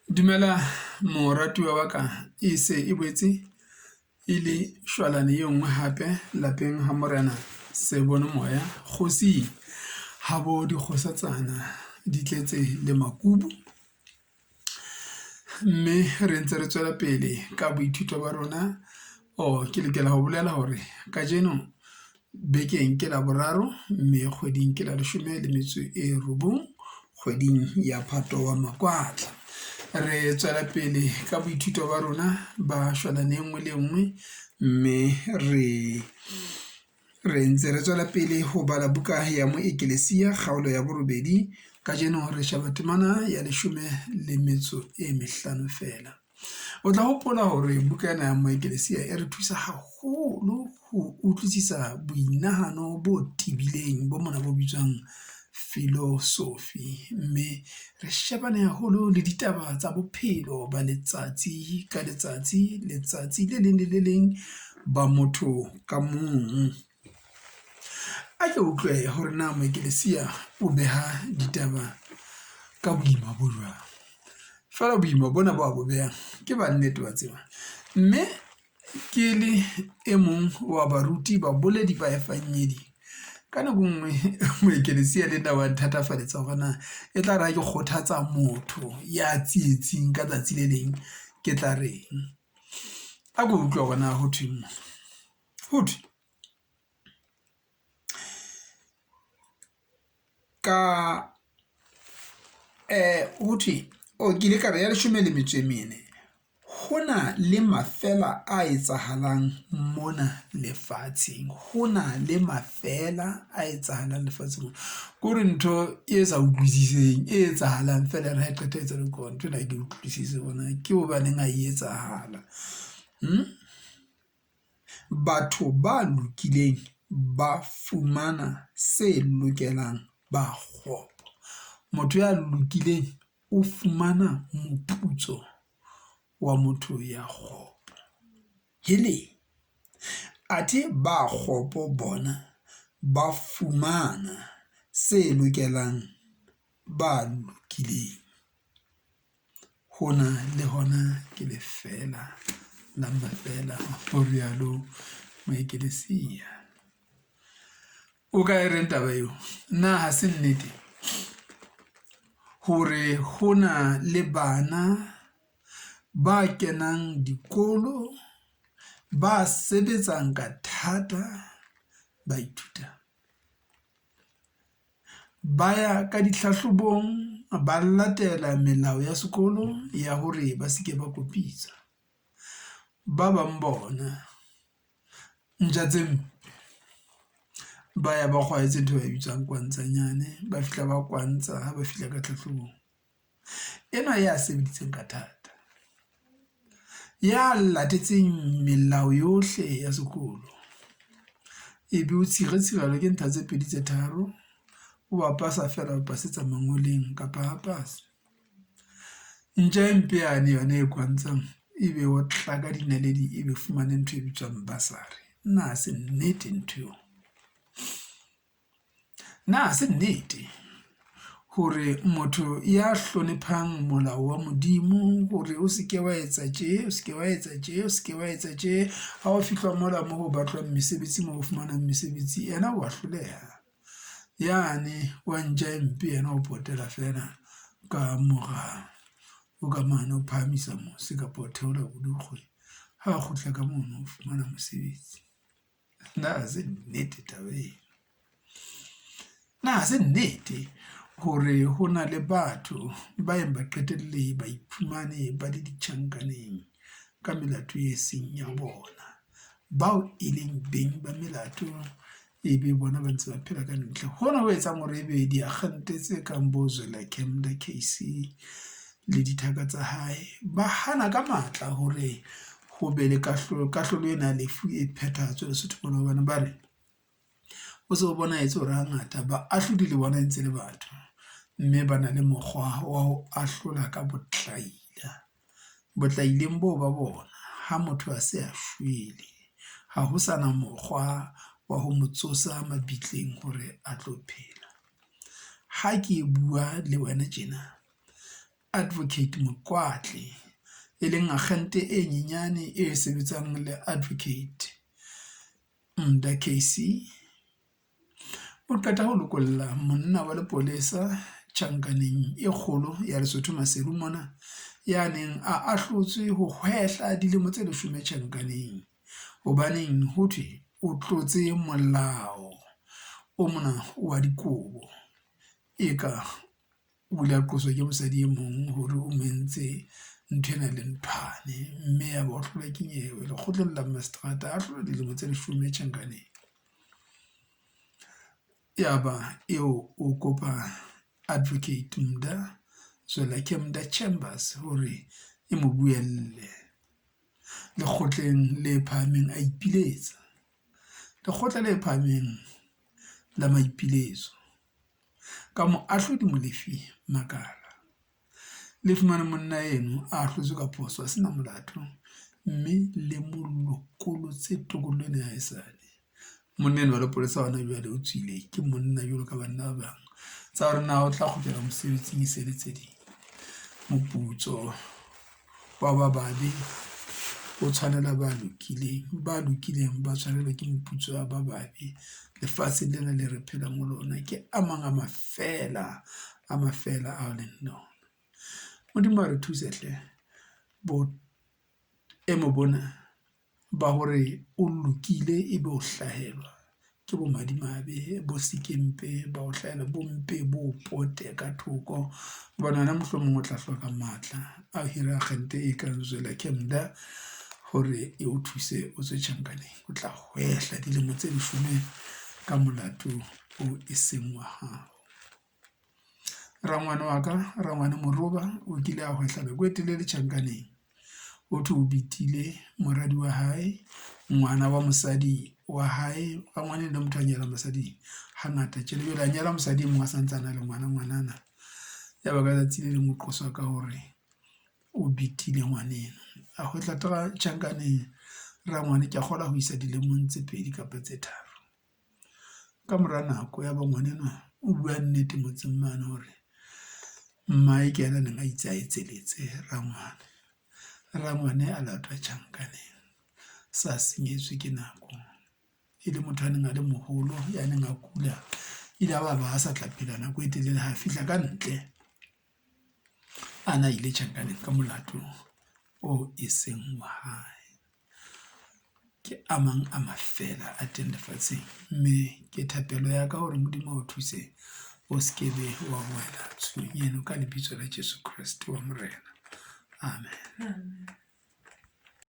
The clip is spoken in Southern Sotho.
Dumela moratuwa wa ka e se e boetse e le shwalane e nngwe hape lapeng ha morena Sebonomoya kgosing habo dikgosatsana di tletse le makubu. Mme re ntse re tswela pele ka boithuto ba rona. Ke lokela ho bolela hore kajeno bekeng ke Laboraro, mme kgweding ke la leshome le metso e robong kgweding ya Phato wa makwatla. Re tswela pele ka boithuto ba rona ba shwalane e nngwe le e nngwe, mme re re ntse re tswela pele ho bala buka ya Moekelesia kgaolo ya borobedi. Kajeno re sheba temana ya leshome le metso e mehlano feela. O tla hopola hore buka ena ya Moekelesia e re thusa haholo ho utlwisisa boinahano bo tebileng bo mona bo bitswang philosophy. Mme re shebane haholo le ditaba tsa bophelo ba letsatsi ka letsatsi, letsatsi le leng le le leng ba motho ka mong. A ke utlwe hore na Moekelesia o beha ditaba ka boima bo jwang. Feela boima bona bo a bo behang ke ba nnete wa tseba, mme ke le e mong wa baruti baboledi ba evangedi. Ka nako e nngwe Moekelesia le nna wa nthatafaletsa hore na e tlare ha ke kgothatsa motho ya tsietsing ka tsatsi le leng, ke tla reng. A ko utlwe hore na ho thweng mona, ho thwe ka ho thwe ke ile ka re ya leshome le metso e mene. Ho na le mafela a etsahalang mona lefatsheng, ho na le mafela a etsahalang lefatsheng mona. Ke hore ntho e sa utlwisiseheng e etsahalang feela e re ha e qeta ho etsahala nthwena ha ke utlwisise hore na ke hobaneng ha e etsahala. Batho ba lokileng ba fumana se lokelang ba kgopo. Motho ya lokileng o fumana moputso wa motho ya kgopo. Hele, athe ba kgopo bona ba fumana se lokelang ba lokileng. Hona le hona ke lefeela la mafeela, ho rialo Moekelesia. O ka e reng taba eo? Na ha se nnete hore ho na le bana ba kenang dikolo, ba sebetsang ka thata, ba ithutang? Ba ya ka ditlhahlobong, ba latela melao ya sekolo ya hore ba se ke ba kopitsa. Ba bang bona ntja tse mpe ba ya ba kgwaetse ntho e ba bitswang kwantsanyane, ba fihla ba kwantsa ha ba fihla ka tlhahlobong. Enwa ya sebeditseng ka thata, ya latetseng melao yohle ya sekolo, ebe o tshiratshirelwa ke ntlha tse pedi tse tharo, o wa pasa feela, o pasetsa mangoleng kapa ha pasa. Ntja e mpe yane yona e kwantshang, ebe o tla ka dinaledi, ebe fumane ntho e bitswang bursary. Na ha se nnete ntho eo? Na ha se nnete hore motho ya hloniphang molao wa Modimo hore o se ke wa etsa tje, o se ke wa etsa tje, o se ke wa etsa tje. Ha o fihla mola moo ho batlwang mesebetsi moo ho fumanang mesebetsi, yena wa hloleha. Yane wa ntja e mpe yena o potela feela ka mora o ka mane, o phahamisa mose kapa o theola borikgwe. Ha kgutla ka mono o fumana mosebetsi. Na ha se nnete taba ee? Na ha se nnete hore ho na le batho ba yeng ba qetelle ba iphumane ba le ditjhankaneng ka melato e seng ya bona, bao e leng beng ba melato ebe bona ba ntse ba phela ka ntle. Hona ho etsang hore ebe diakgente tse kang bo Zwela KC le dithaka tsa hae, ba hana ka matla hore ho be le kahlolo kahlolo ena ya lefu e phethahatswe Lesotho mona hobane ba re ho se ho bonahetse hore hangata baahlodi le bona e ntse le batho, mme ba na le mokgwa wa ho ahlola ka botlaila. Botlaileng boo ba bona ha motho a se a shwele, ha ho sa na mokgwa wa ho mo tsosa mabitleng hore a tlo phela. Ha ke bua le wena tjena. Advocate Mokoatle e leng akgente e nyenyane e sebetsang le Advocate Mda KC. O qeta ho lokolla monna wa lepolesa tjhankaneng e kgolo ya Lesotho Maseru mona ya neng a ahlotswe ho hwehla dilemo tse 10 tjhankaneng. Hobaneng ho thwe o tlotse molao o mona wa dikobo eka o ile a qoswa ke mosadi e mong hore o mo entse nthwena le nthwane, mme ya ba o hlolwa ke nyewe lekgotleng la maseterata. A ahlolwa dilemo tse 10 tjhankaneng. Yaba eo o kopa Advocate Mda Zwelakhe Mda Chambers hore e mo buelle lekgotleng le phahameng, a ipiletsa. Lekgotla le phahameng la maipiletso ka moahlodi Molefi Makala le fumane monna eno a ahlotswe ka phoso, a sena molato mme le mo lokolotse tokollo ena ya haesale. Monna enwa wa lepolesa hona jwale o tswile ke monna jwalo ka banna ba bang. Tsa hore na o tla kgutlela mosebetsing e se le tse ding. Moputso wa ba babe o tshwanela ba lokileng, ba lokileng ba tshwanelwa ke moputso wa ba babe lefatsheng lena le re phelang ho lona. Ke a mang a mafeela a mafeela ao leng lona. Modimo a re thuse hle boemo bona ba hore o lokile ebe o hlahelwa ke bomadimabe bo se ke mpe ba o hlahela, bo mpe bo pote ka thoko. Hobane wena mohlomong o tla hloka matla a ho hira akgente e kang Zwelakhe Mda hore e o thuse o tswe tjhankaneng. O tla hwehla dilemo tse 10 ka molato o e seng wa hao. Rangwane wa ka, rangwane Moroba o kile a hwehla nako e telele tjhankaneng. Ho thwe o betile moradi wa hae, ngwana wa mosadi wa hae. Rangwane le motho a nyalang basadi hangata tjena. Jwale a nyala mosadi e mong a santse a na le ngwana ngwanana. Yaba ka tsatsi le leng o qoswa ka hore o betile ngwaneno. A hwehla tjhankaneng rangwane ke a kgolwa ho isa dilemong tse 2 kapa tse 3. Ka mora nako ya ba ngwanenwa o bua nnete motseng mane hore mmae ke yena a neng a itse a etseletse rangwane. Rangwane a latwa tjhankaneng sa senyetswe ke nako. E le motho a neng a le moholo ya neng a kula. Ile ya ba ha sa tla phela nako e telele ha fihla ka ntle. A na ile tjhankaneng ka molato oo e seng wa hae. Ke a mang a mafeela a teng lefatsheng, mme ke thapelo ya ka hore Modimo ao thuse o se ke be wa wela tshilong eno ka lebitso la Jesu Kreste wa Morena. Amen.